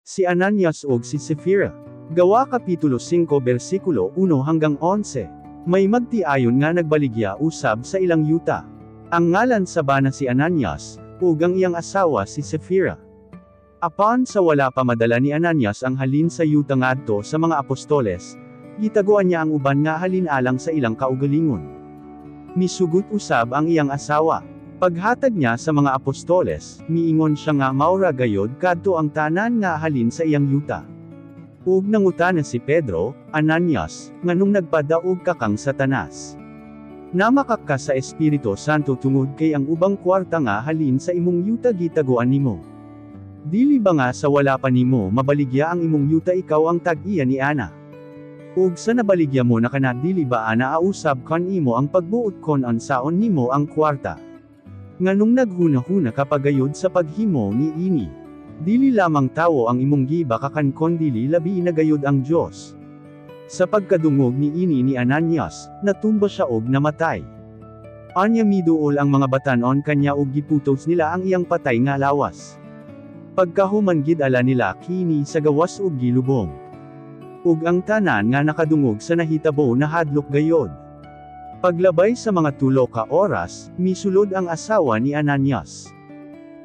Si Ananias ug si Safira. Gawa Kapitulo 5 bersikulo 1 hanggang 11. May magtiayon nga nagbaligya usab sa ilang yuta. Ang ngalan sa bana si Ananias, ug ang iyang asawa si Safira. Apan sa wala pa madala ni Ananias ang halin sa yuta ngadto sa mga apostoles, gitaguan niya ang uban nga halin alang sa ilang kaugalingon. Misugot usab ang iyang asawa. Paghatag niya sa mga apostoles, miingon siya nga maura gayod kadto ang tanan nga halin sa iyang yuta. Ug nangutana si Pedro, "Ananias, nganong nagpadaog ka kang Satanas? Namakak ka sa Espiritu Santo tungod kay ang ubang kwarta nga halin sa imong yuta gitaguan nimo. Dili ba nga sa wala pa nimo mabaligya ang imong yuta ikaw ang tag-iya ni ana? Ug sa nabaligya mo na kana, dili ba ana ausab kan imo ang pagbuot kon unsaon nimo ang kwarta? Nganong naghuna-huna ka pagayod sa paghimo ni ini? Dili lamang tawo ang imong gibakakan kondili labi na gayod ang Dios." Sa pagkadungog ni ini ni Ananias, natumba siya og namatay. Anya miduol ang mga batanon kanya og giputos nila ang iyang patay nga lawas. Pagkahuman gidala nila kini sa gawas ug gilubong. Ug ang tanan nga nakadungog sa nahitabo nahadlok gayod. Paglabay sa mga 3 ka oras, misulod ang asawa ni Ananias.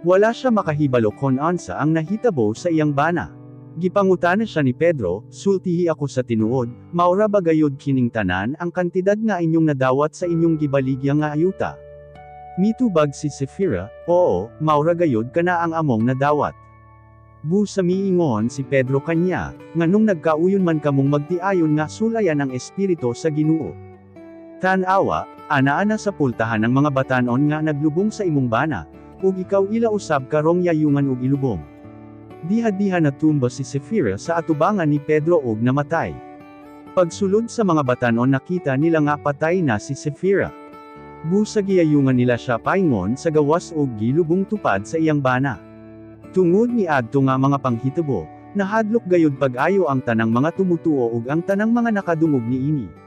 Wala siya makahibalo kon unsa ang nahitabo sa iyang bana. Gipangutana siya ni Pedro, "Sultihi ako sa tinuod, maura ba gayod kining tanan ang kantidad nga inyong nadawat sa inyong gibaligya nga yuta?" Mitubag si Safira, "Oo, maura gayod kana ang among nadawat." Busa miingon si Pedro kanya, "Nganong nagkauyon man kamong magtiayon nga sulayan ang Espiritu sa Ginoo? Tan-awa, ana-ana sa pultahan ang mga batanon nga naglubong sa imong bana, ug ikaw ila usab karong yayungan ug ilubong." Diha-diha natumba si Safira sa atubangan ni Pedro ug namatay. Pagsulod sa mga batanon, nakita nila nga patay na si Safira. Busa giyayungan nila siya paingon sa gawas ug gilubong tupad sa iyang bana. Tungod ni adto nga mga panghitabo, nahadlok gayud pag-ayo ang tanang mga tumutuo ug ang tanang mga nakadungog niini.